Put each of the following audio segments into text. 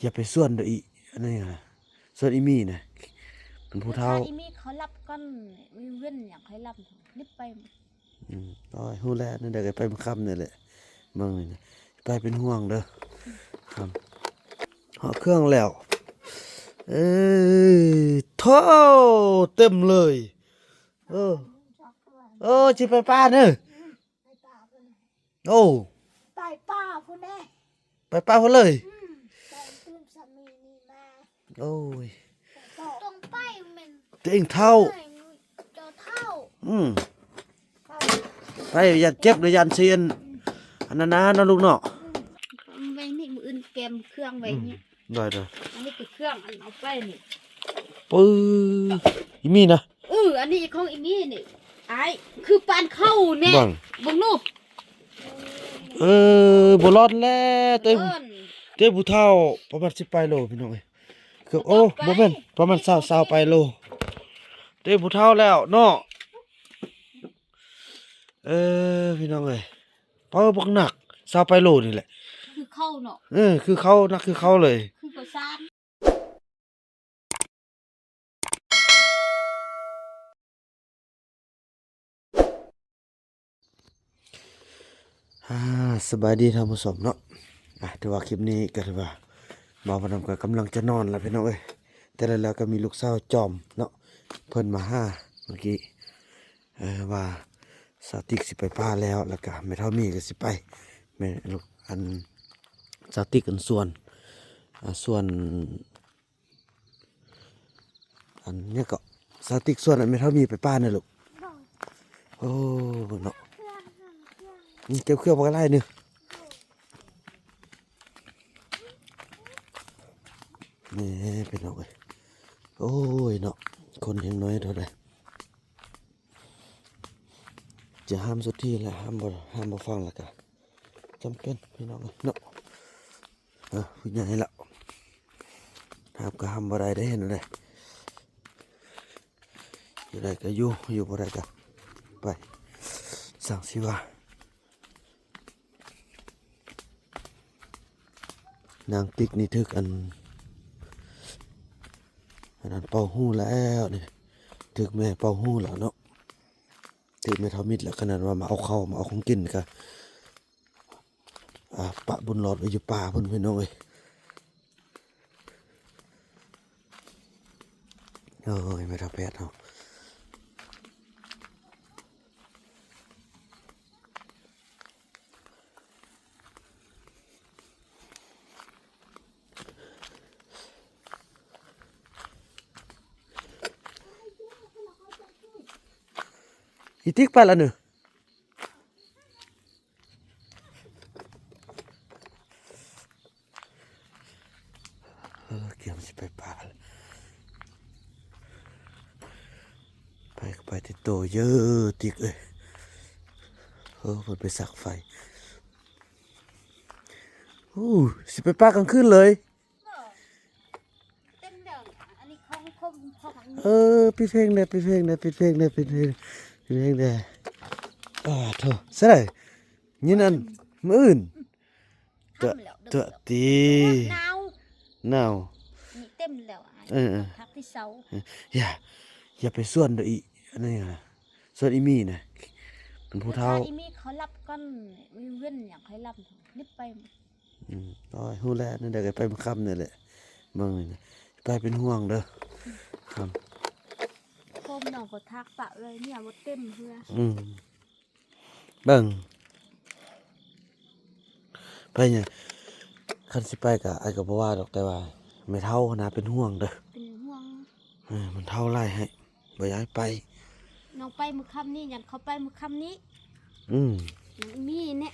ຢ່າໄປຊວນເດີອີ ອັນນີ້ນະ ຊວນອີມີນະ ເປັນຜູ້ເຖົ້າ. ຖ້າອີມີເຂົາລັບກ່ອນ ເວັ້ນຫຍັງຄ່ອຍລັບ ລິບໄປ. ອືມ ໂອ້ຍ ຮູ້ແລ້ວ ແນວໃດກໍໄປມື້ຄ່ຳນີ້ແຫຼະ ເບິ່ງນີ້ນະ ໄປເປັນຫ່ວງເດີ ຄ່ຳ ເຫາະເຄື່ອງແລ້ວ ເອີ ໂທ້ ເຕັມເລີຍ ເອີ ເອີ ຊິໄປປ່າເດີ ໂອ້ ໄປປ່າພຸ້ນເດ້ ໄປປ່າພຸ້ນເລີຍ ອືມ ໄປຕື່ມສາມີນີ້ມາ ໂອ້ຍ ຕ້ອງໄປແມ່ນ ຕົວເອງເຖົ້າ ເຈົ້າເຖົ້າ ອືມ ໄປ ໄປ ຢ້ານເຈັບ ຫຼື ຢ້ານຊິອັນ ອັນນັ້ນນະເນາະລູກເນາະ ອືມ ໄວ້ນີ້ ມື້ອື່ນແກມເຄື່ອງໄວ້ນີ້ ອືມ ໄດ້ໆ ອັນນີ້ຄືເຄື່ອງ ອັນເອົາໄປນີ້ ປຶ້ ອີມີນະ ເອີ ອັນນີ້ຂອງອີມີນີ້ ອ້າຍ ຄືປານເຂົ້າແນ່ ເບິ່ງ ເບິ່ງດູ ເອີ ບໍ່ລອດແລ້ວ ເອີ ເຕັມ ເຕັມຜູ້ເຖົ້າ ປະມານສິບປາຍໂລ ພີ່ນ້ອງເອີຍ ເກືອບ ໂອ້ ບໍ່ແມ່ນ ປະມານຊາວ ຊາວປາຍໂລ ເຕັມຜູ້ເຖົ້າແລ້ວເນາະ ເອີ ພີ່ນ້ອງເອີຍ ປາ ບັກໜັກ ຊາວປາຍໂລນີ້ແຫຼະ ຄືເຂົ້າເນາະ ເອີ ຄືເຂົ້າ ໜັກຄືເຂົ້າເລີຍ ຄືເຂົ້າສານ. ອ່າ ສະບາຍດີທ່ານຜູ້ຊົມເນາະ ອ່າ ຖືວ່າຄລິບນີ້ກໍຖືວ່າບ່າວບຸນນຳກໍກຳລັງຈະນອນລະພີ່ນ້ອງເອີຍ ແຕ່ແລ້ວກໍມີລູກສາວຈອມເນາະ ເພິ່ນມາຫາເມື່ອກີ້ ເອີ ວ່າສາວຕິກຊິໄປປ່າແລ້ວ ແລ້ວກໍແມ່ເຖົ້າມີກໍຊິໄປ ແມ່ລູກ ອັນ ສາວຕິກ ອັນ ຊວນ ອ່າ ຊວນ ອັນຫຍັງເກາະ ສາວຕິກ ຊວນ ອັນ ແມ່ເຖົ້າມີໄປປ່ານະລູກ ໂອ້ ເນາະ ເກັບເຄື່ອງບັກຫຼາຍໜຶ່ງ ແມ່ພີ່ນ້ອງເອີຍ ໂອ້ຍເນາະ ຄົນແຮງໜ້ອຍເທົ່າໃດ ຈະຫ້າມສຸດທີ່ແຫຼະ ຫ້າມບໍ່ ຫ້າມບໍ່ຟັງແລ້ວກະຈຳເປັນພີ່ນ້ອງເນາະ ເອີ ຜູ້ໃຫຍ່ແລ້ວ ຫ້າມກໍຫ້າມບໍ່ໄດ້ເດ້ ເຫັນແລ້ວ ຢູ່ໄດ້ກໍຢູ່ ຢູ່ບໍ່ໄດ້ກໍໄປ ຊ່າງຊິວ່າ. ນາງຕິກນີ້ຖືກອັນ ອັນນັ້ນເປົ່າຫູແລ້ວນີ້ ຖືກແມ່ເປົ່າຫູແລ້ວເນາະ ຖືກແມ່ເຖົ້າມິດແລ້ວ ຂະໜາດວ່າມາເອົາເຂົ້າ ມາເອົາຂອງກິນກະ ອ່າ ປະບຸນຫຼອດໄວ້ຢູ່ປ່າພຸ້ນ ພີ່ນ້ອງເອີຍ. ໂອ້ຍ ແມ່ເຖົ້າແພດເຮົາ ອີຕິກໄປລະເນີ. ເອີ ກຽມຊິໄປປ່າແລ້ວ ໄປກໍໄປແຕ່ໂຕເຢີຕິກເອີຍ. ເອີ ເພິ່ນໄປສັກໄຟ. ໂອ້ ຊິໄປປ່າກາງຄືນເລີຍ. ເອີ ປິດເພງແດ່ ປິດເພງແດ່ ປິດເພງແດ່ ປິດເພງ ປິດເພງແດ່. ອ້າໂທ້ ໃສ່ໄດ້ຍິນອັນ ມື້ອື່ນ ຕົວະ ຕົວະຕີ ໜາວ ໜາວ ນີ້ເຕັມແລ້ວ. ເອີ ພັກທີ່ເຊົາ ເອີ ຢ່າ ຢ່າໄປຊວນເດີອີ ອັນນີ້ນະ ຊວນອີມີນະ ເປັນຜູ້ເຖົ້າ ຖ້າອີມີເຂົາລັບກ່ອນ ເວັ້ນຫຍັງຄ່ອຍລັບ ລິບໄປ. ອືມ ໂອ້ຍ ຮູ້ແລ້ວ ແນວໃດກໍໄປມື້ຄ່ຳນີ້ແຫຼະ ເບິ່ງນີ້ນະ ໄປເປັນຫ່ວງເດີ ຄ່ຳ ໂຮມນ້ອງກໍທັກປະເອີຍ ເມຍບໍ່ເຕັມເຮືອ. ອືມ ເບິ່ງ ໄປຫຍັງ ຄັນຊິໄປກໍ ອ້າຍກໍບໍ່ວ່າດອກ ແຕ່ວ່າແມ່ເຖົ້າຫັ້ນນະເປັນຫ່ວງເດີ ເປັນຫ່ວງ ເອີ ມັນເຖົ້າຫຼາຍໃຫ້ ບໍ່ຢາກໃຫ້ໄປ. ນ້ອງໄປມື້ຄ່ຳນີ້ ຢ້ານເຂົາໄປມື້ຄ່ຳນີ້. ອືມ ມີແນ່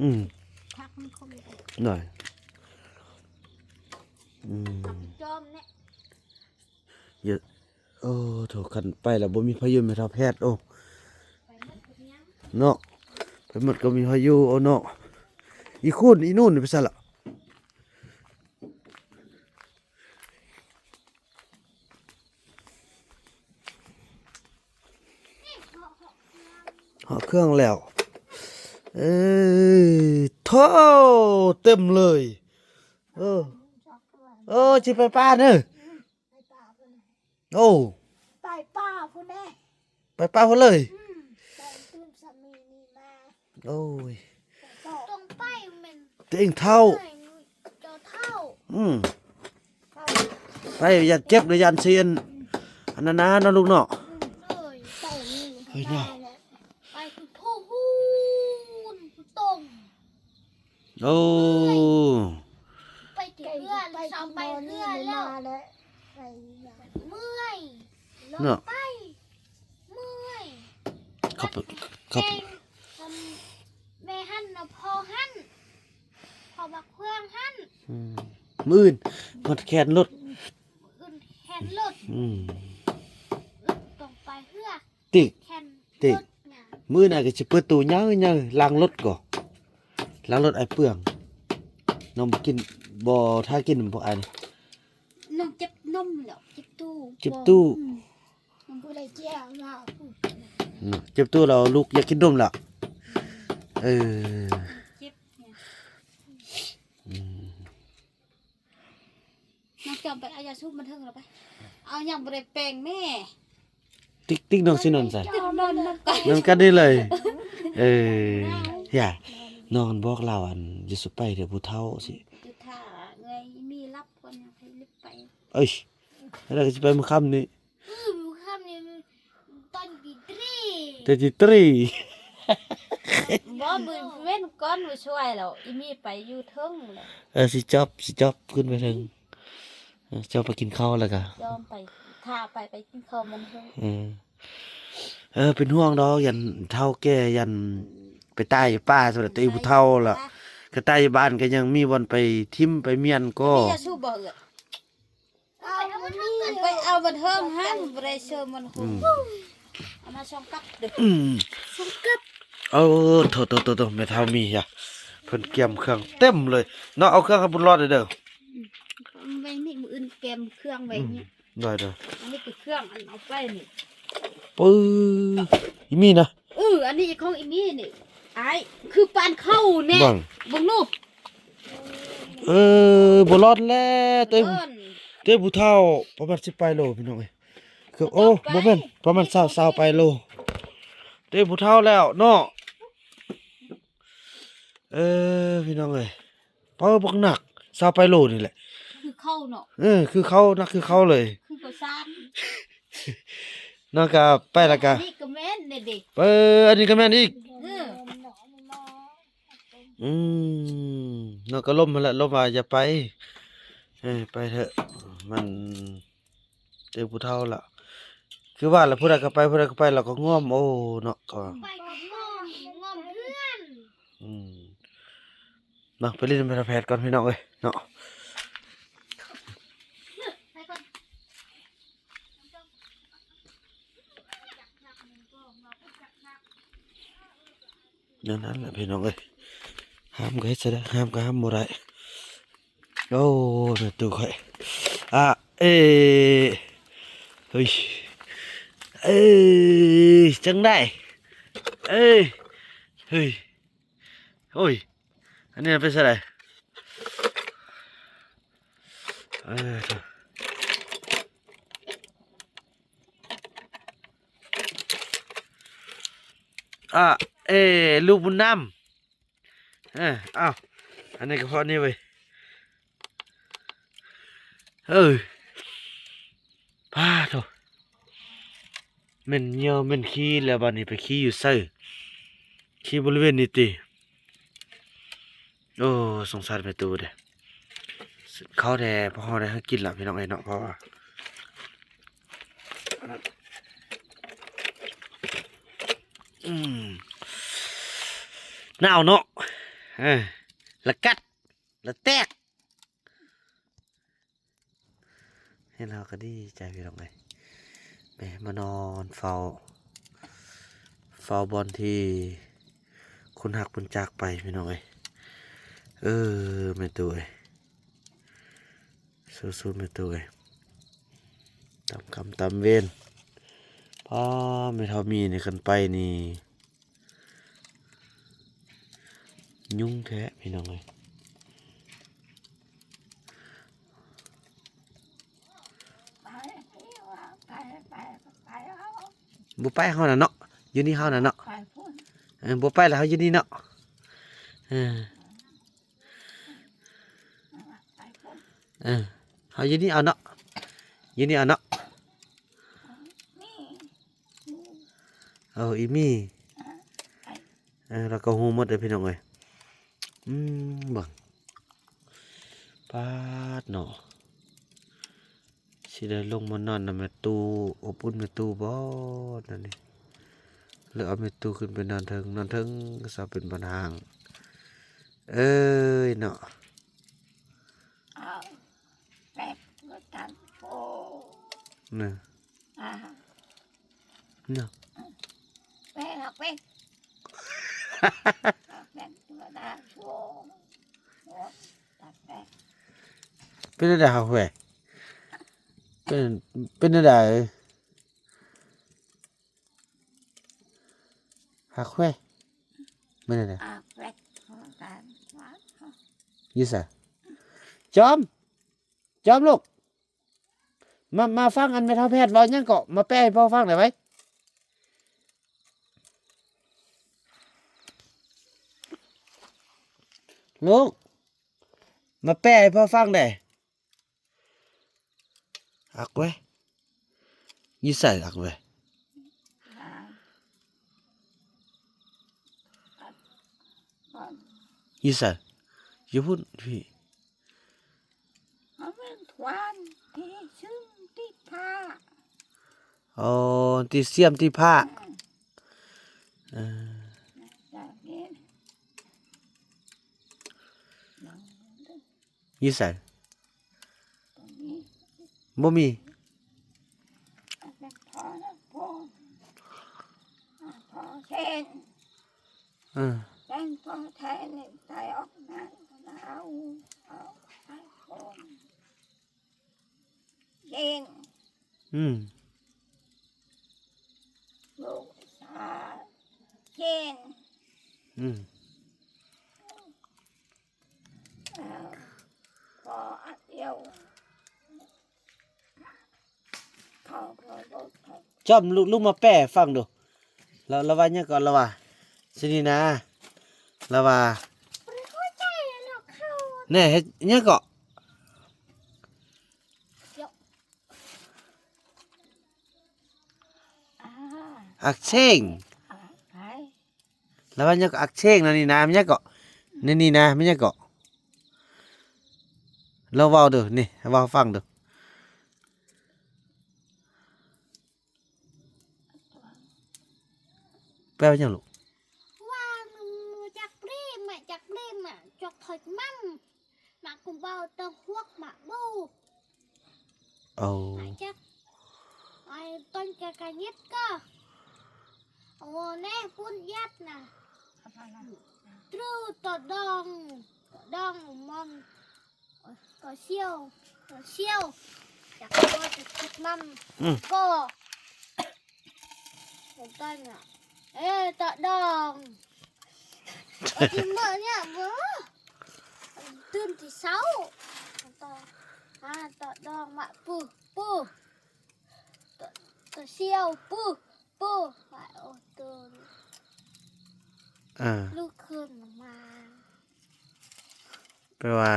ອືມ ພັກມັນຄົງ ໜ້ອຍ ອືມ ຮັບຜິດຊອບແນ່ ເຍາະ. ໂອ້ ໂທ້ ຄັນໄປແລ້ວບໍ່ມີພາຍຸແມ່ເຖົ້າແພດ ໂອ້ ເນາະ ໄປໝົດກໍມີພາຍຸ ໂອ້ເນາະ. ອີຄູນ ອີນູນໄປໃສລະ? ເຫາະເຄື່ອງແລ້ວ ເອີ ໂທ້ ເຕັມເລີຍ ເອີ. ຊິໄປປ່າເດີ. ໂອ້ ໄປປ່າພຸ້ນແດ່. ໄປປ່າພຸ້ນເລີຍ. ອືມ ໄປຕື່ມສາມີນີ້ມາ. ໂອ້ຍ ຕ້ອງໄປແມ່ນ ຕົວເອງເຖົ້າ ເຈົ້າເຖົ້າ. ອືມ ໄປ ຢ້ານເຈັບ ຫຼື ຢ້ານຊິອັນ ອັນນັ້ນນະເນາະລູກເນາະ. ໂດຍ ເຮີ້ຍເນາະ ໄປພຸ້ນ ພຸ້ນຕົງ. ໂອ້ ໄປເຮືອນ ຊາວໄປເຮືອນແລ້ວ ເມື່ອຍ ເນາະ ໄປ ເມື່ອຍ. ເຂົາ ເຂົາ ແມ່ຫັ້ນນະ ພໍ່ຫັ້ນ ພໍ່ບັກເຟືອງຫັ້ນ. ອືມ ມື້ອື່ນມັດແຂນລົດ ມື້ອື່ນແຂນລົດ. ອືມ ຕ້ອງໄປເຮືອ ຕິ ແຂນ ຕິ ລົດຫຍັງ. ມື້ໜ້າກໍຊິເປີດຕູ້ໃຫຍ່ໆ ລ້າງລົດກໍ ລ້າງລົດອ້າຍເປືອງ. ນ້ອງບໍ່ກິນ ບໍ່ຖ້າກິນພວກອ້າຍນີ້. ນ້ອງເຈັບນົມແລ້ວ ເຈັບຕູ້ ເຈັບຕູ້. ອືມ ມັນບໍ່ໄດ້ເຈັບລາວ ອືມ ເຈັບຕູ້ແລ້ວ ລູກຢາກກິນນົມແລ້ວ. ເອີ ເຈັບ ອືມ ນ້ອງຈອມໄປເອົາຢາສູບມາເທິງລະໄປ. ເອົາຫຍັງບໍ່ໄດ້ແປງແມ່. ຕິກໆ ນ້ອງຊິນອນໃສ? ນອນນຳກັນ ນອນກັນນີ້ເລີຍ. ເອີ ຢ່າ ນ້ອງບອກລາວ ອັນ ຢ່າສູ່ໄປເດີຜູ້ເຖົ້າຊິ. ຈຸດຖ້າເອື້ອຍມີຫຼັບກ່ອນ ໃຫ້ໄປ. ເອີຍ ແລ້ວກໍຊິໄປມື້ຄ່ຳນີ້. ອືມ ມື້ຄ່ຳນີ້ ຕອນຕີສາມ ຕອນຕີສາມ. ບໍ່ ມື້ເວັ້ນກ່ອນ ມື້ຊ່ວຍແລ້ວ ອີ່ມີໄປຢູ່ເທິງແລ້ວ. ເອີ ຊິຈອບ ຊິຈອບຂຶ້ນໄປເທິງ. ເອີ ຈອບໄປກິນເຂົ້າແລ້ວກະ ຈອບໄປ ຖ້າໄປ ໄປກິນເຂົ້າມັນເທິງ. ເອີ ເອີ ເປັນຫ່ວງດອກ ຢ້ານເຖົ້າແກ່ ຢ້ານໄປຕາຍຢູ່ປ່າ ສ່ວນຕົວເອງຜູ້ເຖົ້າລະ ກະຕາຍຢູ່ບ້ານກະຍັງມີບ່ອນໄປຖິ້ມໄປມ້ຽນກໍ. ມີຢາສູບບໍ່ເອື້ອຍ? ໄປເອົາບັນເທິງຫັ້ນ ບໍ່ໄດ້ເຊີມມັນ. ອືມ ເອົາມາສອງກັບເດີ. ອືມ ສອງກັບ. ໂອ້ ໂທ້ໆໆໆ ແມ່ເຖົ້າມີຫຍັງ ເພິ່ນກຽມເຄື່ອງເຕັມເລີຍເນາະ. ເອົາເຄື່ອງໃຫ້ບຸນລອດເດີ. ອືມ ໄວ້ນີ້ ມື້ອື່ນກຽມເຄື່ອງໄວ້ນີ້. ອືມ ໄດ້ໆ. ອັນນີ້ຄືເຄື່ອງ ອັນເອົາໄປນີ້. ປຶ້ ອີ່ມີນະ. ເອີ ອັນນີ້ຂອງອີ່ມີນີ້ ອ້າຍ ຄືປານເຂົ້າແນ່. ເບິ່ງ ເບິ່ງດູ. ເອີ ບໍ່ລອດແລ້ວ ເຕັມ ເຕັມຜູ້ເຖົ້າ ປະມານສິບປາຍໂລ ພີ່ນ້ອງເອີຍ. ຄື ໂອ້ ບໍ່ແມ່ນ ປະມານຊາວ ຊາວປາຍໂລ ເຕັມຜູ້ເຖົ້າແລ້ວເນາະ. ເອີ ພີ່ນ້ອງເອີຍ ປາບັກໜັກ ຊາວປາຍໂລນີ້ແຫຼະ. ຄືເຂົ້າເນາະ. ເອີ ຄືເຂົ້າ ໜັກຄືເຂົ້າເລີຍ ຄືເຂົ້າສານ. ນ້ອງກະໄປລະກະ ອັນນີ້ກະແມ່ນເດ້. ເອີ ອັນນີ້ກະແມ່ນອີກ. ເອີ ອືມ ນ້ອງກະລົມຫັ້ນແຫຼະ ລົມວ່າຢ່າໄປ. ເອີ ໄປເຖາະ ມັນເປັນຜູ້ເຖົ້າລະ ຄືວ່າລະ ຜູ້ໃດກະໄປ ຜູ້ໃດກະໄປ ລາວກະງ່ອມ. ໂອ້ ເນາະ ກະ ໄປກະງ່ອມ ງ່ອມເຮືອນ. ອືມ ມາ ໄປຫຼິ້ນນຳແພດກ່ອນ ພີ່ນ້ອງເອີຍເນາະ. ແນວນັ້ນແຫຼະ ພີ່ນ້ອງເອີຍ ຫ້າມກະເຮັດໃສ່ໄດ້ ຫ້າມກະຫ້າມບໍ່ໄດ້. ໂອ້ ແມ່ຕູ້ຂ້ອຍ ອະ ເອ ເຮີ້ຍ ເອີ ຈັ່ງໃດ ເອີ ເຮີ້ຍ ໂອ້ຍ ອັນນີ້ໄປໃສໄດ້ ເອີ ອະ ເອ ລູກບຸນນຳ. ເອີ ເອົ້າ ອັນນີ້ກະພໍນີ້ເວີຍ ເອີ ປາໂທ້ ແມ່ນເຫຍື້ອແມ່ນຂີ້ແລ້ວ ບາດນີ້ໄປຂີ້ຢູ່ໃສ ຂີ້ບໍລິເວນນີ້ຕິ. ໂອ້ ສົງສານແມ່ຕູ້ເດ້ ເຂົ້າແທ້ ພໍເຮົາໄດ້ຫາກິນລະ ພີ່ນ້ອງເອີຍເນາະ ເພາະວ່າ ອືມ ໜາວເນາະ ເອີ ລະກັດ ລະແຕກ ເຫັນເຮົາກະດີໃຈ ພີ່ນ້ອງເອີຍ ແໝ ມານອນເຝົ້າ ເຝົ້າບ່ອນທີ່ຄົນຮັກເພິ່ນຈາກໄປ ພີ່ນ້ອງເອີຍ. ເອີ ແມ່ຕູ້ເອີຍ ສູ້ໆ ແມ່ຕູ້ເອີຍ ຕາມກຳຕາມເວນ. ປ້າ ແມ່ເຖົ້າມີນີ້ ຄັນໄປນີ້ ຍຸງແທ້ ພີ່ນ້ອງເອີຍ. ບໍ່ໄປເຮົານະເນາະ ຢູ່ນີ້ເຮົານະເນາະ ໄປພຸ້ນ ເອີ ບໍ່ໄປລະ ເຮົາຢູ່ນີ້ເນາະ ເອີ ໄປພຸ້ນ ເອີ ເຮົາຢູ່ນີ້ເອົາເນາະ ຢູ່ນີ້ເອົາເນາະ ນີ້ ເອີ ອີ່ມີ່ ເອີ ລາວກໍຮູ້ໝົດເດີພີ່ນ້ອງເອີຍ ອືມ ເບິ່ງ ປາດເນາະ ຊິໄດ້ລົງມານອນນຳແມ່ຕູ້ ອົບອຸ່ນແມ່ຕູ້ບໍ່ນັ້ນນີ້ ຫຼືເອົາແມ່ຕູ້ຂຶ້ນໄປນອນເທິງ ນອນເທິງກໍຊະເປັນບັນຫາງ ເອີຍເນາະ ເອົາແປດກໍຕັນໂພ ນະ ອ່າ ນະ ແປດ ເອົາແປດ ເອົາແປດກໍໄດ້ໂພ ໂພ ຕັດແປດ ເປັນແນວໃດຫາກແຫວ ເປັນ ເປັນແນວໃດ ຫາກແຫວ ແມ່ນແນວໃດ ຫາກແຫວ ຢູ່ໃສ ຈອມ ຈອມລູກ ມາ ມາຟັງອັນແມ່ເຖົ້າແພດເວົ້າຫຍັງເກາະ ມາແປໃຫ້ພໍ່ຟັງໄດ້ໄວ ລູກ ມາແປໃຫ້ພໍ່ຟັງແດ່ ອັກເວຍ ຢູ່ໃສອັກເວຍ ຢູ່ໃສ ຢູ່ພຸ້ນ ພີ້ ມັນເປັນທວານທີ່ຊຶມຕິດຜ້າ ອໍ ທີ່ຊຽມຕິດຜ້າ ອືມ ເອີ ຈາກນີ້ ຢູ່ໃສ ບໍ່ມີ ບໍ່ມີ ອັນນັ້ນພໍແລ້ວ ພໍ ພໍແທນ ເອີ ແທນພໍແທນນີ້ໃສ່ອອກມາ ເອົາ ເອົາໃສ່ກ່ອນ ເຢັນ ອືມ ລູກສາວ ເຢັນ ອືມ ເອີ ຂໍອັດດຽວ ຂໍ ຂໍ ຂໍ ຂໍ ຈ້ອມ ລຸກ ລຸກມາແປໃຫ້ຟັງດູ. ລາວ ລາວວ່າຫຍັງເກາະ? ລາວວ່າ ຊິນີ້ນາ ລາວວ່າ ແນ່ ເຮັດຫຍັງເກາະ? ອັກເຊງ ລາວວ່າຫຍັງເກາະ? ອັກເຊງ ນັ້ນນີ້ນາ ແມ່ນຫຍັງເກາະ? ນີ້ນາ ແມ່ນຫຍັງເກາະ? ລາວເວົ້າເດີ ນີ້ ເວົ້າໃຫ້ຟັງເດີ. ແປວ່າຫຍັງລູກ? ວ່າມັນຈັກເລມະ ຈັກເລມະ ຈັກເຜັດມັນ ໝາກກຸມເບົາ ຕອງຮວກ ໝາກບູ ໂອ້ ໝາກຈັກ ໄອ້ຕົ້ນກະກະເຫຢັດກະ ໂອ້ ແນ່ປຸ້ນຍັດນະ ຕຣູຕະດອງ ຕະດອງມັນ ກໍຊຽວ ກໍຊຽວ ຈັກກໍຈະຕິດມັນ ອືມ ກໍ ຕົວນັ້ນນະ ເອີ ຕະດອງ ເອີ ທີ່ເມື່ອນີ້ເບິ່ງ ຕື່ນທີ່ເຊົ້າ ຕະ ອາ ຕະດອງມາ ປູ ປູ ຕະ ຕະຊຽວ ປູ ປູ ໂອ ຕື່ນ ອ່າ ລຸກຂຶ້ນມາ ແປວ່າ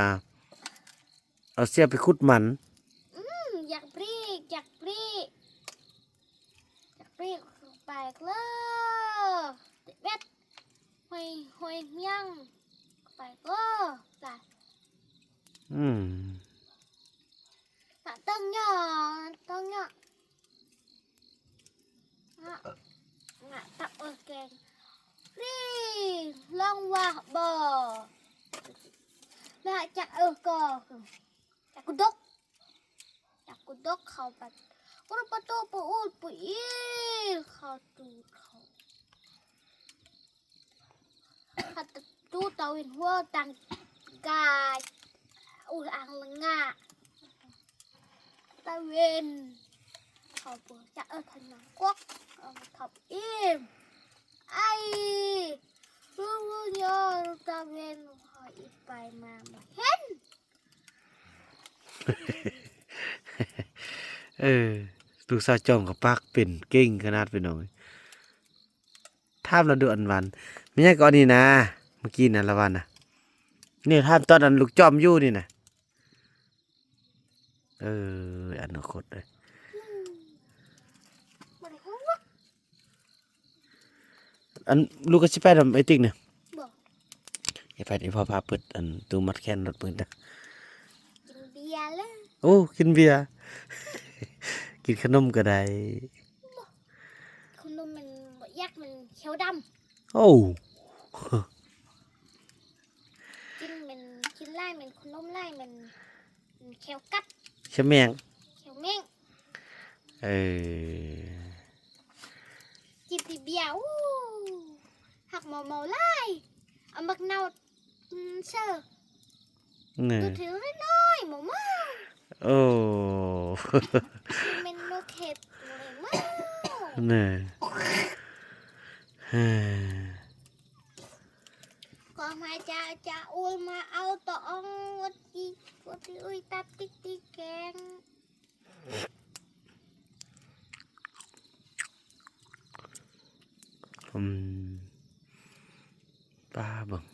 ເອົາເຊຍໄປຂຸດມັນ ອືມ ຢາກບຣີກ ຢາກບຣີກ ຢາກບຣີກ ໄປເລີຍ ເບັດ ຫອຍ ຫອຍຫຍັງ ໄປເລີຍ ອືມ ຕະ ຕ້ອງຫຍໍ້ ຕ້ອງຫຍໍ້. ງະ ງະ ຕັບ ເອີ ແກງ ຣີ ລອງວ່າບໍ່ ແລະ ຈັກ ເອີ ກໍ ຈັກ ກຸດົກ ຈັກ ກຸດົກ ເຂົ້າໄປ ກຸດປະຕູ ປູ ອູດ ປູ ອີ ເຂົ້າຕູເຂົ້າ ຫາຕະຕູຕາເວັນຫົວຕັງກາຍ ອຸຍ ອັງລະງະ ຕາເວັນ ເຂົາບໍ່ຈັກເອີ້ນພະຍາກອກ ເຂົາອີມ ໄອ ຮູ້ ຮູ້ ຍອ ຕາເວັນ ເຂົາອີໄປມາບໍ່ເຫັນ. ເອີ ລູກສາວຈອມກໍປາກເປັນເກັ່ງຂະໜາດ ພີ່ນ້ອງເອີຍ. ຖາມລາວດູອັນຫວານ ແມ່ນຫຍັງກໍອັນນີ້ນະ ເມື່ອກີ້ນະລາວວ່ານະ. ນີ້ຖາມຕອນອັນລູກຈອມຢູ່ນີ້ນະ. ເອີ ອະນາຄົດເອີຍ. ອືມ ບໍ່ໄດ້ຮູ້. ອັນລູກກໍຊິໄປນຳໄອ້ຕິກນີ້. ບໍ່ ຢ່າໄປ ອີ່ພໍ່ພາເປີດອັນຕູ້ມັດແຂນລົດເບິ່ງເດີ້. ກິນເບຍເລີຍ. ໂອ້ ກິນເບຍ ກິນຂະໜົມກໍໄດ້. ບໍ່ ຂະໜົມມັນບໍ່ຢາກ ມັນຂຽວດຳ. ໂອ້ ກິນແມ່ນ ກິນຫຼາຍແມ່ນ ຂະໜົມຫຼາຍແມ່ນ ແຂ້ວກັດ ແຂ້ວແມງ ແຂ້ວແມງ. ເອີ ກິນແຕ່ເບຍ. ໂອ້ ຮັກໝໍເມົາຫຼາຍ ເອົາໝາກເນົ່າ ອືມ ເຊີ ແນ່ ໂຕຖືນ້ອຍໆ ໝໍເມົາ. ໂອ້ ກິນແມ່ນນົກເຫັດ ໝໍເມົາ ແນ່. ກໍມາຈາ ຈາອຸລມາເອົາຕອງ ວັດຕີ ວັດຕີອຸຍ ຕັບຕິກຕີແກງ. ອືມ ປ້າເບິ່ງ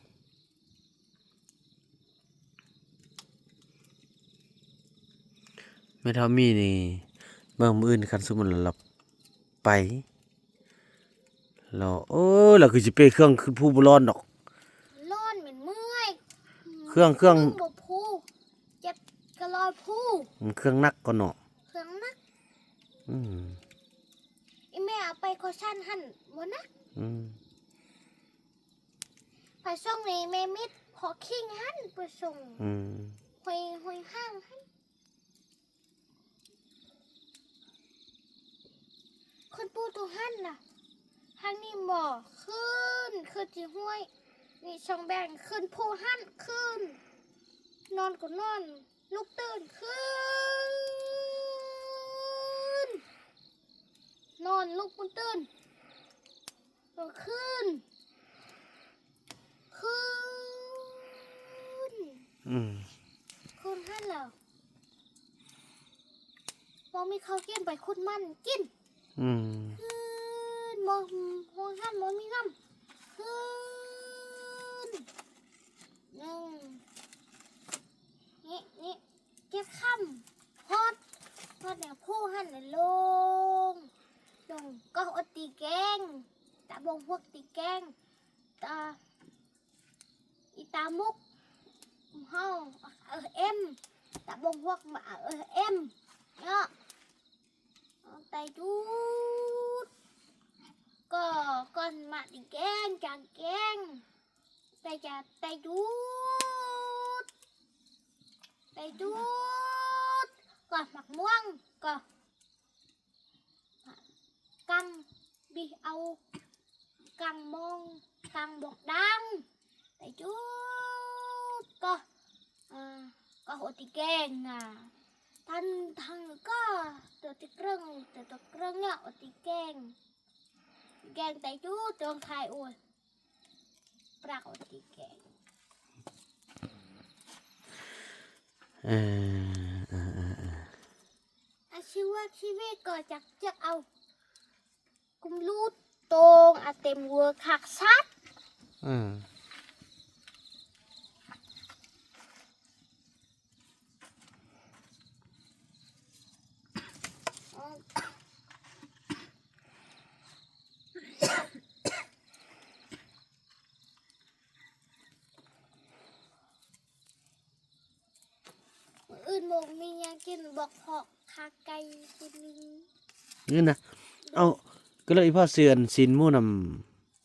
ແມ່ເຖົ້າມີນີ້ ເບິ່ງມື້ອື່ນຄັນສົມມຸດລາວໄປ ລາວ ເອີ ລາວຄືຊິເປເຄື່ອງຂຶ້ນພູບໍ່ຮ້ອນດອກ. ຮ້ອນແມ່ນເມື່ອຍ. ເຄື່ອງ ເຄື່ອງ ເຄື່ອງບໍ່ພູ ເຈັບກະລອຍພູ. ອືມ ເຄື່ອງໜັກກໍເນາະ. ເຄື່ອງໜັກ. ອືມ ອີ່ແມ່ເອົາໄປເຂົ້າສານຫັ້ນບໍ່ໜັກ. ອືມ ໄປສົ່ງໃນແມ່ມິດ ພໍຄິງຫັ້ນໄປສົ່ງ. ອືມ ຫ້ວຍ ຫ້ວຍຫ້າງຫັ້ນ. ຂຶ້ນພູຕົງຫັ້ນນະ ທາງນີ້ບໍ່ຂຶ້ນ ຂຶ້ນທີ່ຫ້ວຍນີ້ ຊ່ອງແບ່ງ ຂຶ້ນພູຫັ້ນ ຂຶ້ນ ນອນກໍນອນ ລຸກຕື່ນ ຂຶ້ນ ນອນ ລຸກຕື່ນ ກໍຂຶ້ນ ຂຶ້ນ. ອືມ ຂຶ້ນຫັ້ນແຫຼ້ວ ບໍ່ມີເຂົ້າກິນ ໄປຂຸດມັນກິນ. ອືມ ຂຶ້ນ ບໍ່ ບໍ່ຫັ້ນບໍ່ມີນ້ຳ ຂຶ້ນ. ອືມ ນີ້ ນີ້ ເຈັດຄ່ຳ ຮອດ ຮອດແນວພູຫັ້ນລະ ລົງ ລົງກໍອົດຕີແກງ ຕາບົງຮວກຕີແກງ ຕາ ອີຕາມຸກເຮົາ ເອີເອັມ ຕາບົງຮວກມາ ເອີເອັມ ເນາະ ໄຕຈູດ ກໍ ກ່ອນມາຕີແກງ ຈາງແກງ ໄຕຈາ ໄຕຈູດ ໄຕຈູດ ກໍໝາກມ່ວງ ກໍ ກັງ ບິເອົາ ກັງມ່ວງ ກັງບອກດັງ ໄຕຈູດ ກໍ ອາ ກໍໂອຕິແກງ ອາ ທັນທັງ ກໍໂຕຕິເກຣິງ ໂຕຕິເກຣິງ ເນາະ ໂອຕິແກງ ແກງໄຕຈູດ ຈອງຄາຍ ໂອຍ ປາກ ໂອຕິແກງ ເອີ ເອີ ເອີ ເອີ ອາຊີວະຊີວິດກໍຈັກ ຈັກເອົາ ກຸມລູດໂຕງອາເຕັມເວີຄັກຊັດ ອືມ ມື້ອື່ນບໍ່ມີຫຍັງກິນ ບອກເພາະຂາໄກ່ກິນນີ້ນະ. ເອົາ ກໍເລີຍອີ່ພໍ່ຊື້ອັນຊີ້ນໝູນຳ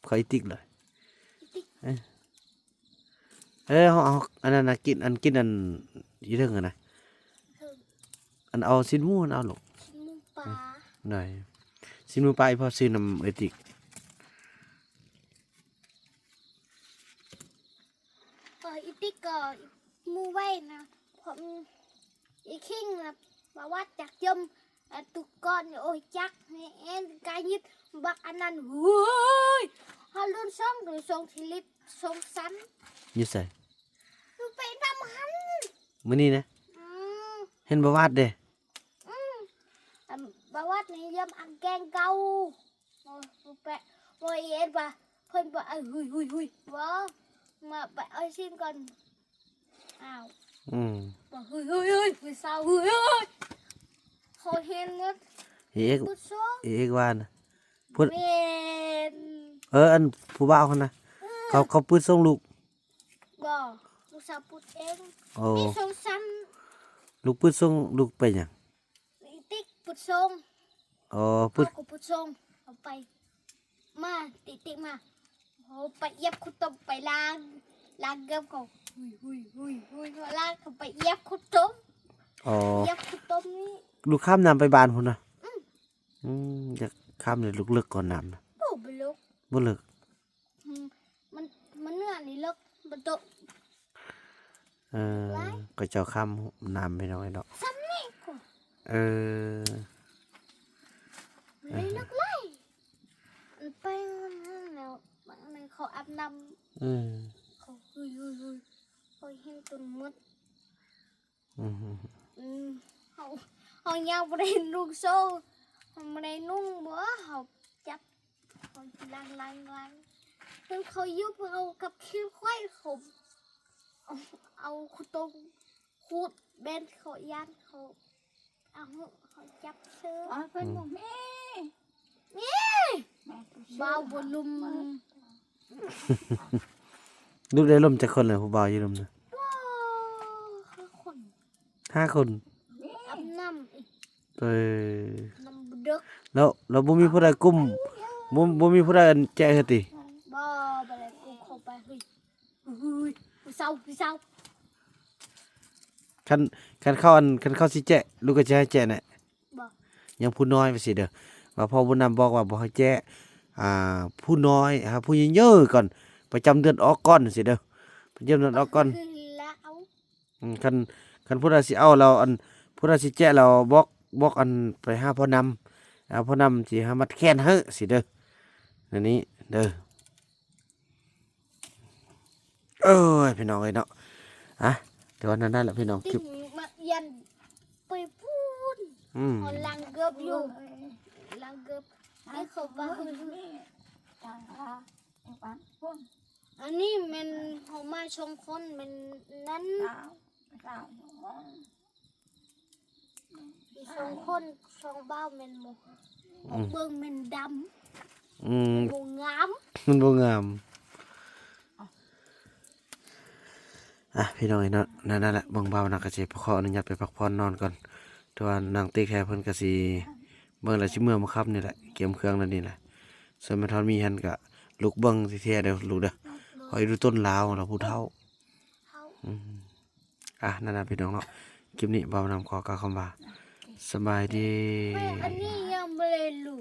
ຂ້ອຍອີຕິກເລີຍ ອີຕິກ ເອີ ເອີ ເຮົາເອົາອັນນັ້ນນະ ກິນ ອັນກິນອັນຢູ່ເທິງຫັ້ນນະ ເທິງ ອັນເອົາຊີ້ນໝູຫັ້ນເອົາລູກ ຊີ້ນໝູປາ ອືມ ໄດ້ ຊີ້ນໝູປາ ອີ່ພໍ່ຊື້ນຳເອື້ອຍຕິກ. ກໍອີຕິກກໍໝູໄວ້ນະ ເພາະ ອືມ ອີຄິງນະ ປະຫວັດຈັກຍົມ ອາ ຕຸກກ່ອນ ໂອຍ ຈັກ ແມ່ນກາຍຍິດ ບັກອັນນັ້ນ ໂອ້ຍ ຮອດລຸ້ນສອງໂດຍ ສອງທີ່ລິດ ສອງຊັ້ນ ຢູ່ໃສ? ຢູ່ໄປນຳຫັ້ນ ມື້ນີ້ນະ ອືມ ເຫັນປະຫວັດເດ້ ອືມ ອາ ປະຫວັດນີ້ຢ້ຽມອັງແກງເກົ່າ. ໂອ້ຍ ບໍ່ແປະ ບໍ່ເອັດວ່າ ເພິ່ນບໍ່ເອົາ ຫຸຍ ຫຸຍ ຫຸຍ ບໍ່ ມາໄປເອົາຊີ້ນກ່ອນ. ອ້າວ ອືມ ບໍ່ ຫຸຍ ຫຸຍ ຫຸຍ ຜູ້ສາວ ຫຸຍ ຫຸຍ ເຂົາເຫັນໝົດ. ເອກ ເອກວ່ານະ ພຸ້ນ ແມ່ນ ເອີ ອັນຜູ້ບ່າວຫັ້ນນະ ເອີ ເຂົາ ເຂົາປຶດສົ່ງລູກ. ບໍ່ ລູກສາວປຶດເອງ. ໂອ້ ມີສອງຊັ້ນ ລູກປຶດສົ່ງ ລູກໄປຫຍັງ? ຕິກປຶດສົ່ງ. ອໍ ປຶດ ເຮົາກໍປຶດສົ່ງ ເຮົາໄປ ມາ ຕິກ ຕິກມາ ເຮົາໄປຢຽບຂີ້ຕົມ ໄປລ້າງ ລ້າງເກີບເຂົາ ຫຸຍ ຫຸຍ ຫຸຍ ຫຸຍ ເຮົາລ້າງ ເຂົາໄປຢຽບຂີ້ຕົມ. ອໍ ຢຽບຂີ້ຕົມນີ້ ລູກຂ້າມນ້ຳໄປບ້ານພຸ້ນນະ? ອືມ ອືມ ຢາກຂ້າມເລີຍ ເລິກໆ ບໍ່ ບໍ່ເລິກ ບໍ່ເລິກ ບໍ່ເລິກ ອືມ ມັນ ມັນເໜືອນີ້ເລິກ ມັນໂຕ ເອີ ເລິກຫຼາຍ ເຂົາເຈົ້າຂ້າມນ້ຳໄປເນາະ ເນາະ ສ່ຳນີ້ ເອີ ມັນເລິກຫຼາຍ ມັນໄປນັ້ນແລ້ວ ບາງເທື່ອເຂົາອາບນ້ຳ ເອີ ເຂົາ ຫຸຍ ຫຸຍ ຫຸຍ ເຂົາເຫັນຈົນໝົດ. ອືມ ອືມ ເຮົາ ເຮົາຍັງບໍ່ໄດ້ນຸ່ງໂສ້ ເຮົາບໍ່ໄດ້ນຸ່ງບໍ່ ເຮົາຈັບ ເຮົາລ້າງ ລ້າງ ລ້າງ ເພິ່ນເຂົາຢູ່ ເຂົາກັບເຂດຂ້ອຍ ເຂົາເອົາ ເອົາຂີ້ຕົມຂູດ ແບນເຂົາຢ້ານ ເຂົາເອົາ ເຂົາຈັບເຊີຍ ອໍ ເພິ່ນ ອືມ ບໍ່ມີ ມີ ແມ່ຜູ້ຊ່ວຍ ບ່າວບໍ່ລົມ ລົມໄດ້ລົມຈັກຄົນແລ້ວ ຜູ້ບ່າວຢູ່ລົມນະ? ບໍ່ ຫ້າຄົນ ຫ້າຄົນ ອາບນ້ຳອີກ ເອີ ນ້ຳບໍ່ເດິກ ແລ້ວ ແລ້ວບໍ່ມີຜູ້ໃດກຸ້ມ ບໍ່ ບໍ່ມີຜູ້ໃດອັນແຈະໃຫ້ຕິ? ບໍ່ ບໍ່ໄດ້ກຸ້ມເຂົ້າໄປ ຫຸຍ ຫຸຍ ຜູ້ສາວ ຜູ້ສາວ ຄັນ ຄັນເຂົາອັນ ຄັນເຂົາຊິແຈະ ລູກກໍຈະໃຫ້ແຈະແນ່? ບໍ່ ຍັງຜູ້ນ້ອຍວ່າຊີ້ເດີ ວ່າພໍ່ບຸນນຳບອກວ່າບໍ່ໃຫ້ແຈະ ອ່າ ຜູ້ນ້ອຍ ຫາຜູ້ໃຫຍ່ໆກ່ອນ ປະຈຳເດືອນອອກກ່ອນຊີ້ເດີ ປະຈຳເດືອນອອກກ່ອນ ຄືລາວ ອືມ ຄັນ ຄັນຜູ້ໃດຊິເອົາແລ້ວ ອັນ ຜູ້ໃດຊິແຈະແລ້ວ ບອກ ບອກ ອັນ ໄປຫາພໍ່ນຳ ເອົາພໍ່ນຳຊິຫາມັດແຂນໃຫ້ຊີ້ເດີ ແນວນີ້ເດີ. ເອີຍ ພີ່ນ້ອງເອີຍເນາະ ອະ ແຕ່ວ່ານັ້ນແຫຼະພີ່ນ້ອງ ຄລິບ ຕິກມັກຢ້ານໄປພຸ້ນ ອືມ ເຮົາລ້າງເກີບຢູ່ ລ້າງເກີບ ໃຫ້ເຂົາວ່າ ອັນນີ້ແມ່ນເຮົາມາສອງຄົນ ແມ່ນນັ້ນ ສອງຄົນ ສອງບ່າວແມ່ນບໍ່ ອືມ ເບິ່ງແມ່ນດຳ ອືມ ບໍ່ງາມ ມັນບໍ່ງາມ. ອ່ະ ພີ່ນ້ອງເອີຍເນາະ ນັ້ນ ນັ້ນແຫຼະ ເບິ່ງບ່າວນະກະຊິຂໍອະນຸຍາດໄປພັກຜ່ອນນອນກ່ອນ ແຕ່ວ່ານາງຕິກແທ້ເພິ່ນກະຊິ ເບິ່ງແລ້ວຊິເມືອມື້ຄ່ຳນີ້ແຫຼະ ກຽມເຄື່ອງແລ້ວນີ້ແຫຼະ ສ່ວນແມ່ທອດມີຫັ້ນກະລຸກເບິ່ງແທ້ໆເດີລູກເດີ ເຮົາຢູ່ຕົ້ນລາວລາວຜູ້ເຖົ້າ ອືມ ອ່ະ ນັ້ນນະພີ່ນ້ອງເນາະ ຄລິບນີ້ບ່າວນຳຂໍກ່າວຄຳວ່າ ສະບາຍດີ. ອັນນີ້ຍັງບໍ່ໄດ້ລຸກ